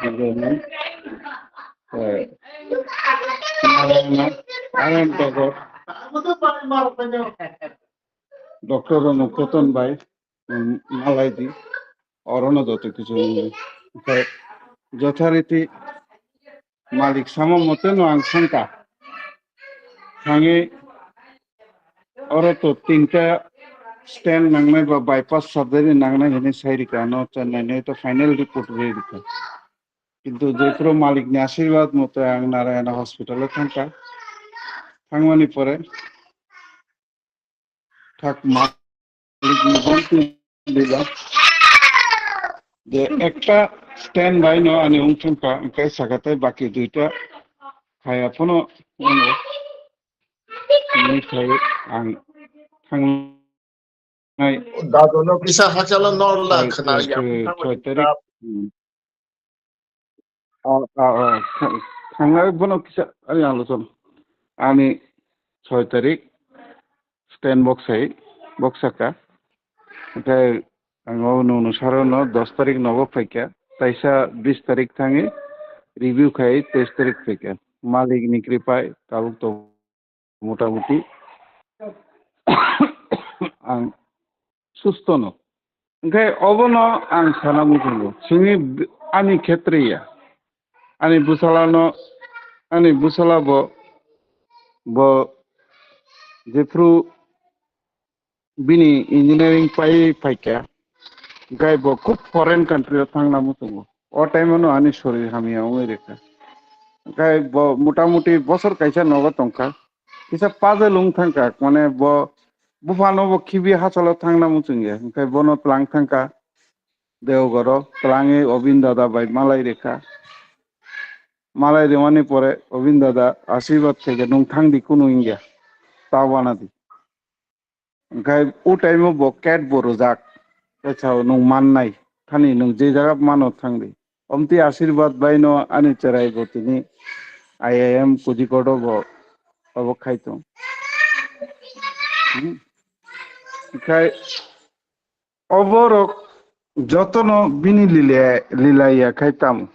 Nibedon, eh, Narayana, Narayana Tagore. Doctor Ronu Keton bai, um, malaidi. Orono joto kichu wngwi. Okhai jothariti Malik samo mote no ang thangkha. Thangwi oro to tinta stent nangnai ba bypass surgery nangnai hinwi sai rikha, no Chennai ni to final report rwi rikha. Kintu jephuru Malik ni ashirbad mote ang Narayana hospital o thangkha. Thangmani pore thak ma-, malikni bonti lila. Je ekta stand by no ani wngthangkha, hwnkhe sakatai baki duita khaya phano wngwi thai ang thang nai. Dado no kisa hachalo norla khna ya. Choi tarik. Hmm. Ah, ah, ah. Thang-, thangnai bono kisa ani alochon. Ani choi tarik stand box hai, box saka. Oke, ang o nunu saro no dos tarik nogo phaikha. Taisa bis tarik thangi review khai teis tarik phaikha. Malik ni kripai tabuk to motamuti ang susto no. Hwnkhe obono ang sana muchungo. Simi b-, ani khetre ya. Ani bwsala no, ani bwsala bo, bo jephru bini engineering pai phaikha. Hwnkhe bo khub foreign country o thangna muchungo. O time o no ani sorir hamya wngwi rwkha. Hwnkhe bo motamuti bosor kaisa nogo tongkha. Kisa puzzle wng thangkha, mane bo buphano bo khibi hachalo thangna muchungya. Hwnkhe bono tlang thangkha Deogoro, tlangwi Obin dada bai malai rwkha. Malai rwmani pore Obin dada asirwad khaikhe, "Nwng thangdi, kunu wngya, ta wanadi." Hwnkhe o time o bo cat bo rwjak. Khe sao, "Nwng mannai, thani nwng je jaga mano thangdi." Omtwi asirwad bai no ani cherai bo tini I I M Kozhikode bo obo khai tong. Hmm. Khai oborok jotono bini lila, lila ya khai tamo.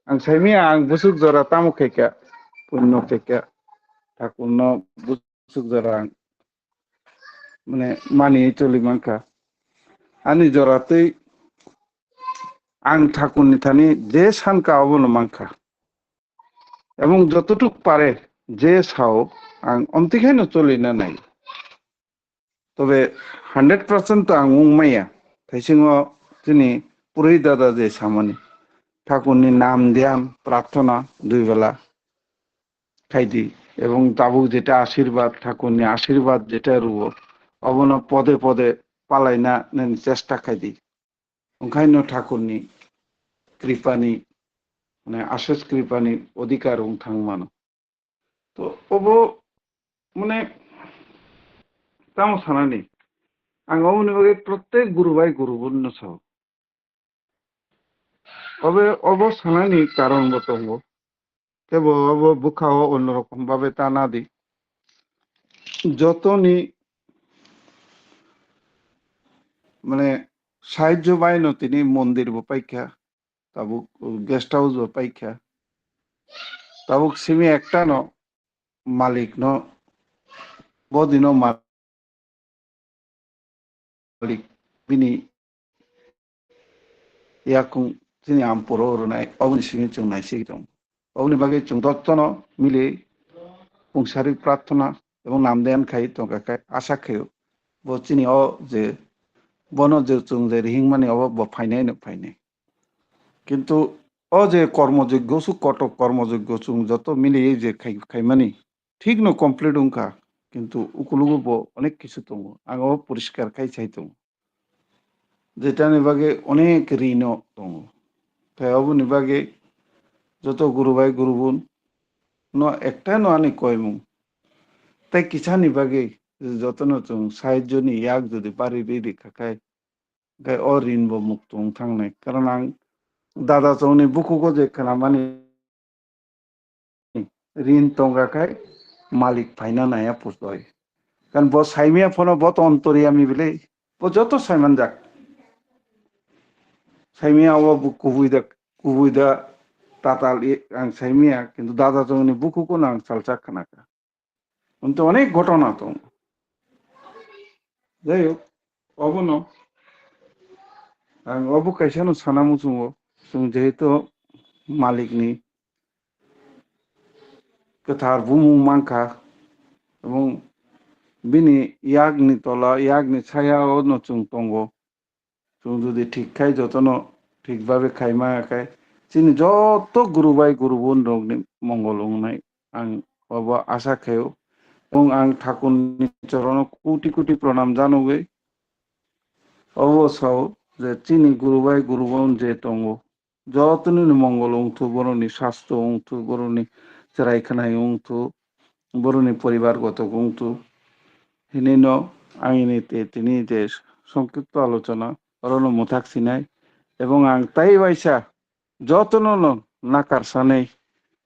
Ang saimanya ang busuk jora tamo khaikha, punno khaikha, thakunno busuk jora ang mane mani choli mankha. Ani jora twi ang thakunni thani je sankha obono mankha. Ebong jototuk pare je sao ang omtwi khaino cholina nai. Tobe hundred percent to ang wng maya. Thaisingo chini purhi dada je samani. Thakurni nam dhyan, prarthona, dui bela khaidi. Ebong tabuk jeta asirwad, thakurni asirwad jeta ruo, obono pode pode palaina nani chesta khaidi. Wngkhaino thakurni kripani, mane, ases kripani odhikar wng thang mano. To obo, mane, tamo sanani, ang oboni bagwi prottek guru bai guru bono sao. Obo, obo sanani karon bo tongo. Tebo obo bwkha o onno rokom babe ta nadi. Jotoni, mane, sahajjo bai no tini mondir bo paikha, tabuk guest house bo paikha, tabuk simi ekta no malik no, bo dino ma-, malik bini yakung chini amporo rwnai, oboni simi chwng naisik tong. Oboni bagwi chwng jotono mili pungsari prarthona ebong namden khai tongkha khe asa khaio. Bo chini o je bono je chwng je rihingmani obo bo phainai no phainai. Kintu o je kormo joggo, su kotok kormo joggo chwng joto mili je khai-, khaimani, thik no complete wngkha, kintu ukulugo bo onek kisu tongo, ang o poriskar khai sai tongo, jetani bagwi onek rino tongo. Tei oboni bagwi joto guru bai guru bun no ekta no ani koimung tei kisani bagwi jotono chwng sahajjoni yak jodi bari riri khakhai, hwnkhe o rin bo mukto wng thangnai. Karon ang dada chongni bukhugo je khnamani rin tongkha khai malik phaina naiya pustoi. Kan bo saimaya phano bo to ontoryami bile. Bo joto saimanjak. Saimaya o bo kubui da, kubui da tatal i ang saimaya, kintu dada chongni bukhugo no ang salsa khnakha. Onto onek ghotona tongo. Jai hok, obono ang obo kaisa no sana muchungo, chwng jehetu malikni kwthar bumung mankha, ebong bini yakni tola, yakni saya o no chwng tongo. Chwng jodi thik khai jotono thik babe khai ma khai, chini joto guru bai guru bun rokni mongol wngnai ang obo asa khaio. Ebong ang Thakurni chorono koti koti pranam janogwi obo sao je chini guru bai guru bon je tongo, jotono ni mongol wngthu, boroni sasto wngthu, boroni chwrai khwnai wngthu, boroni poribar gotok wngthu. Hinino ang ini te tini je songkipto alochona orono mwthak sinai, ebong ang tai waisa jotono no nakar sanai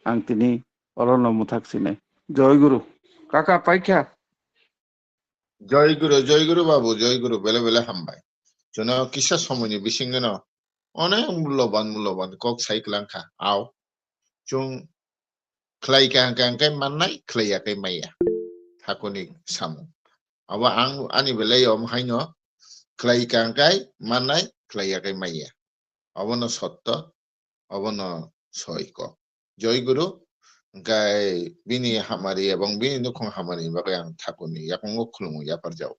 ang tini orono mwthak sinai. Joy Guru. Kaka paikha. Joy Guru, Joy Guru babu, Joy Guru, bele bele hambai. Chwngno kisa somoini bisingno onek mulloban, mulloban kok sai kwlangkha. Ao. Chwng khlai ka hwnkhe hwnkhe mannai, khlai ya khe maya. Thakurni samung. Abo ang ani belai om haino khlai ka hwnkhe mannai, khlai ya khe maya. Obono sotto, obono soi kok. Joy Guru, hwnkhe bini hamari ebong bini nukhung hamari bagwi ang Thakurni yakungo khulumu yapharjao.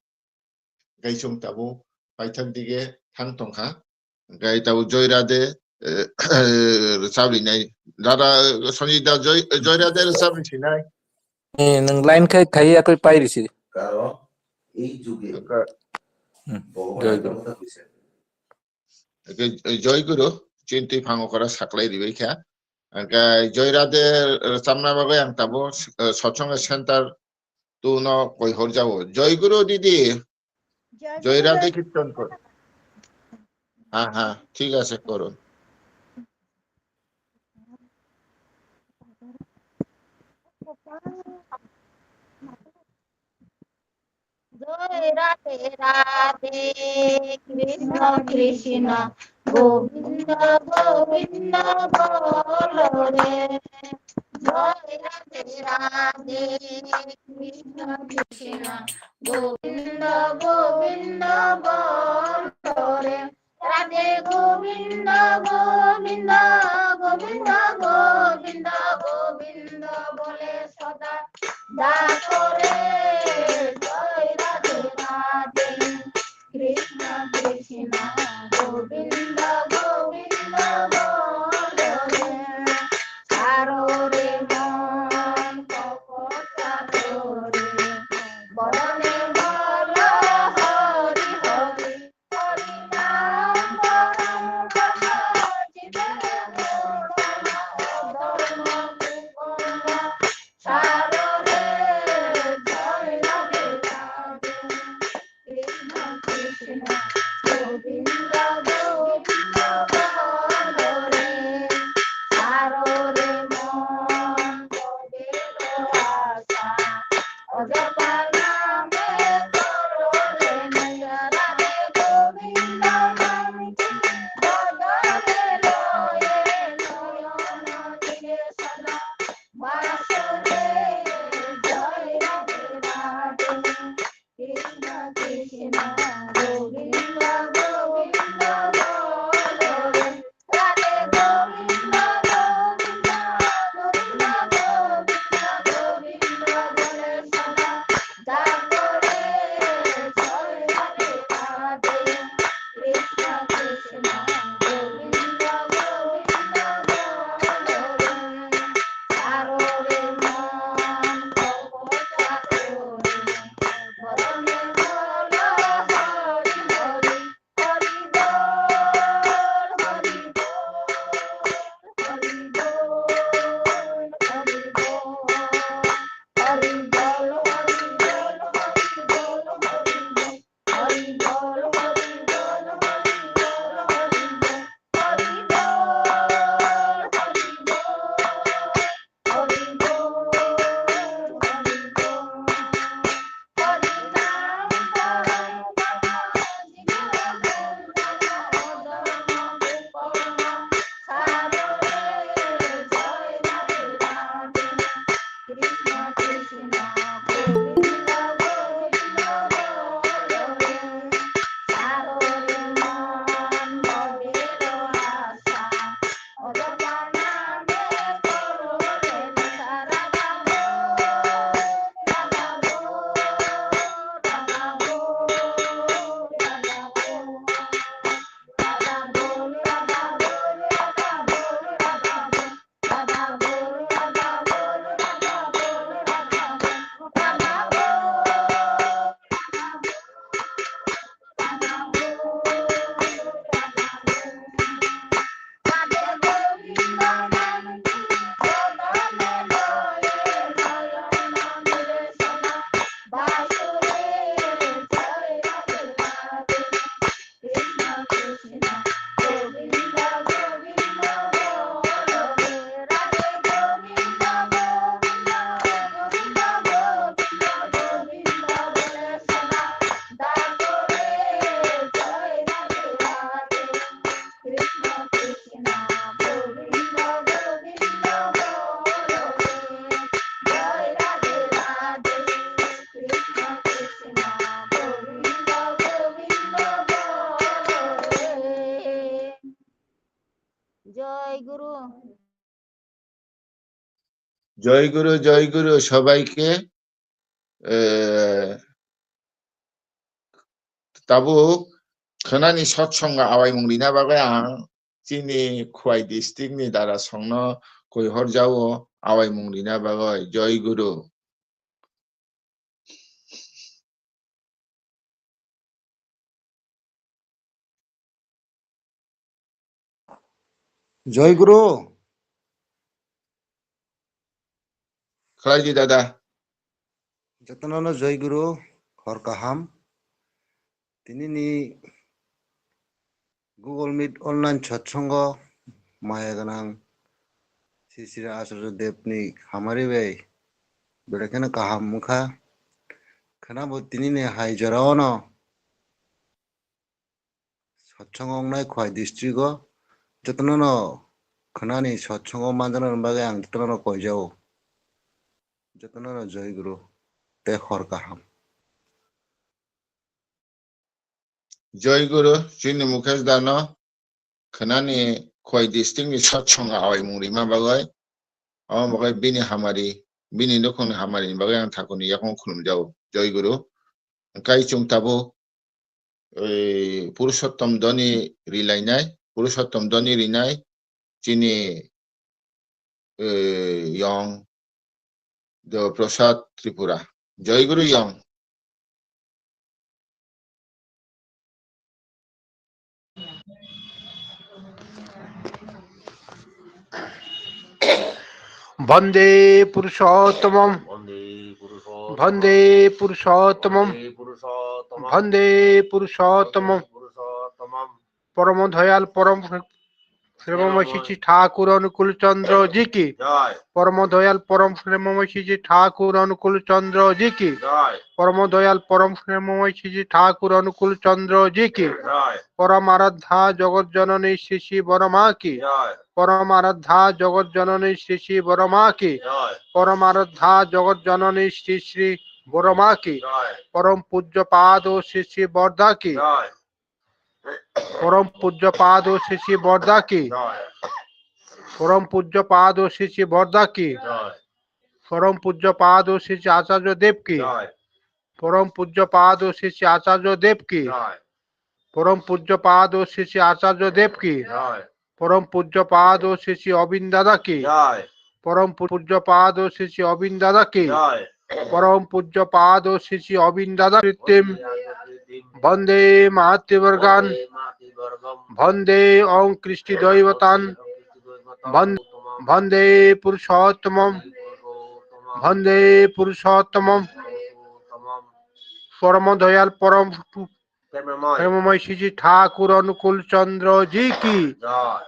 Hwnkhe chwng tabuk paithak dige thang tongkha. Hwnkhe tabuk Joy Radhe, eh, rwchaprinai. Dada Sanjit da Joy, Joy Radhe rwchapri sinai. Eh, nwng line khai khai yakwi pai risi. Karo, ei juge hwnkhe Hmm, Bhagwan Joy Guru. Hwnkhe Joy Guru, chini twi phango kora saklai ribai kha. Hwnkhe Joy Radhe, eh, rwchapna bagwi ang tabuk, eh, Satsang Center tu no koi hor jao. Joy Guru didi. Joy Guru Radhe Kirtan kor. Ha, ha, thik ase, korun. Joy Radhe Radhe, Krishna Krishna, Govinda Govinda bolo re. Joy Radhe Radhe, Krishna Krishna, Govinda Govinda bolo re. Radhe Govinda Govinda, Govinda Govinda, Govinda bole sada. Dakore, Joy Radhe Radhe, Krishna Krishna, Govinda Govinda bole. Saro re mon, kokota tore, borone bolo Hari Hari. Joy Guru, Joy Guru, sabaike, eh, tabuk khwnani sotsongo awaimung rina bagwi ang chini Khwai district ni dara songno koi horjao awaimung rina bagwi. Joy Guru. Joy Guru. Khlaidi dada. Jotono no Joy Guru, hor kaham. Tini ni Google Meet online satsongo maya gwnang Sri Sri Acharya Dev ni hamari bai belai kheno kaham wngkha. Khwnabo tini ni hai jora o no satsongo wngnai Khwai district o jotono no khwnani satsongo manjana bagwi ang jotono no koi jao. Jotono no Joy Guru tei hor kaham. Joy Guru, chini Mukesh dano khwnani Khwai district ni satsongo awaimung rima bagwi, omo bagwi bini hamari, bini nukhungni hamari ni bagwi ang thakurni yakung khulumjao. Joy Guru. Hwnkhe chwng tabuk, eh, Purushottom Doni rilainai, Purushottom Doni rinai, chini, eh, yong, Dev Prasad Tripura. Joy Guru yong. Bhante Purushottamam. Bhante Purushottamam. Bhante Purushottamam. Bhante Purushottamam. Bhante Purushottamam. Bhante Purushottamam. পরম দয়াল পরম প্রেমময় শ্রী শ্রী ঠাকুর অনুকূল চন্দ্র জি কি। জয়। পরম দয়াল পরম প্রেমময় শ্রী শ্রী ঠাকুর অনুকূল চন্দ্র জি কি। জয়। পরম দয়াল পরম প্রেমময় শ্রী শ্রী ঠাকুর অনুকূল চন্দ্র জি কি। জয়। পরম আরাধ্যা জগৎ জননী শ্রী শ্রী বড়মা কি। জয়। পরম আরাধ্যা জগৎ জননী শ্রী শ্রী বড়মা কি। জয়। পরম আরাধ্যা জগৎ জননী শ্রী শ্রী বড়মা কি। জয়। পরম পূজ্য পাদ ও শ্রী শ্রী বর্দা কি। জয়। পরম পূজ্য পাদ ও শ্রী শ্রী বর্দা কি। জয়। পরম পূজ্য পাদ ও শ্রী শ্রী বর্দা কি। জয়। পরম পূজ্য পাদ ও শ্রী শ্রী আচার্য দেব কি। জয়। পরম পূজ্য পাদ ও শ্রী শ্রী আচার্য দেব কি। জয়। পরম পূজ্য পাদ ও শ্রী শ্রী আচার্য দেব কি। জয়। পরম পূজ্য পাদ ও শ্রী শ্রী অবিন দাদা কি। জয়। পরম পূজ্য পাদ ও শ্রী শ্রী অবিন দাদা কি। জয়। পরম পূজ্য পাদ ও শ্রী শ্রী অবিন দাদা কৃত্রিম। বন্দে মাতৃবর্গান। বন্দে মাতৃবর্গম। বন্দে অং কৃষ্টি দৈবতান। বন্দে অং কৃষ্টি দৈবতান। বন-, বন্দে পুরুষোত্তমম। বন্দে পুরুষোত্তমম। বন্দে পুরুষোত্তমম। পরম দয়াল পরম পু-, প্রেমময়। প্রেমময় শ্রী শ্রী ঠাকুর অনুকূল চন্দ্র জি কি। জয়।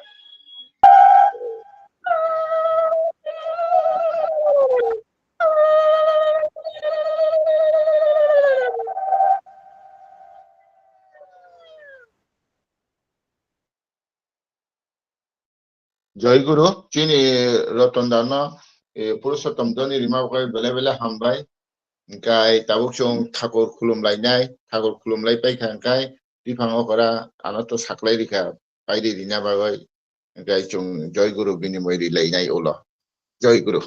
Joy Guru, chini Ratan Dano, eh, Purushottam Doni rima bagwi belai belai hambai. Hwnkhe tabuk chwng thakur khulum lainai, thakur khulum lai paikha hwnkhe, bifang okora ano to saklai rikha, pairi rina bagwi, hwnkhe chwng Joy Guru binimoi ri lainai ulo. Joy Guru.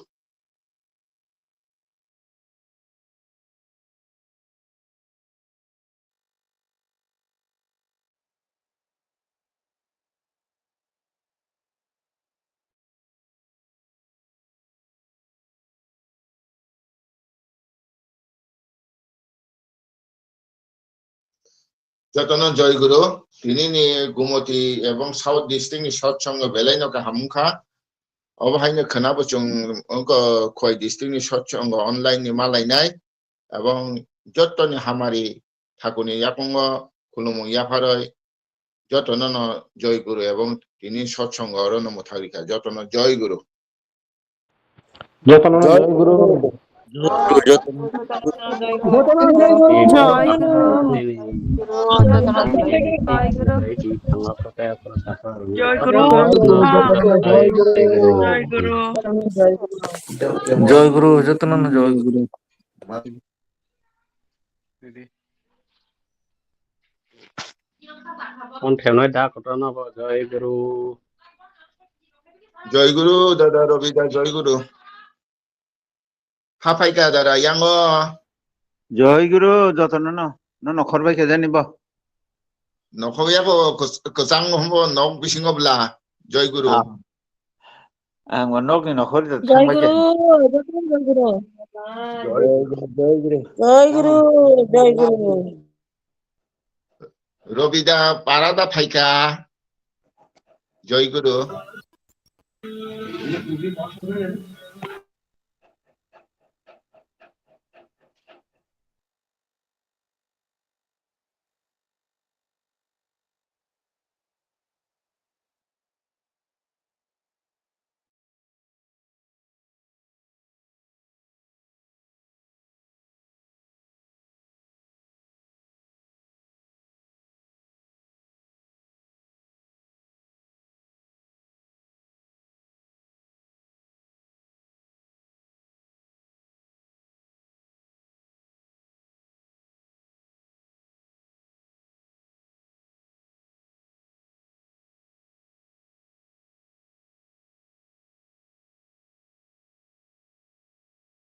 Jotono Joy Guru, tini ni Gumoti ebong South District ni South Songo belai no kaham wngkha. Obo haino khwnabo chwng wngkha Khwai District ni South Songo online ni malainai. Ebong jotoni hamari thakurni yakungo khulumung yapharwi jotono no Joy Guru ebong tini South Songo oro no mwthang rikha. Jotono Joy Guru. Jotono Joy Guru. Joy Guru. Joy Guru. Joy Guru, jotono no Joy Guru. Phone khainai da kotorno bo, Joy Guru. Joy Guru, dada Ravi da, Joy Guru. Pha phaikha dara yango. Joy Guru, jotono no, no nokhor bai khe jani bo. Nokhor ya bo kwchang hombo nok bisingo bla. Joy Guru. Ah. Ang bo nokni nokhor da Joy thangbai khe. Guru, joy Guru, joy Guru. Joy Guru, joy Guru. Joy Guru, joy Guru. Robida parada phaikha. Joy Guru.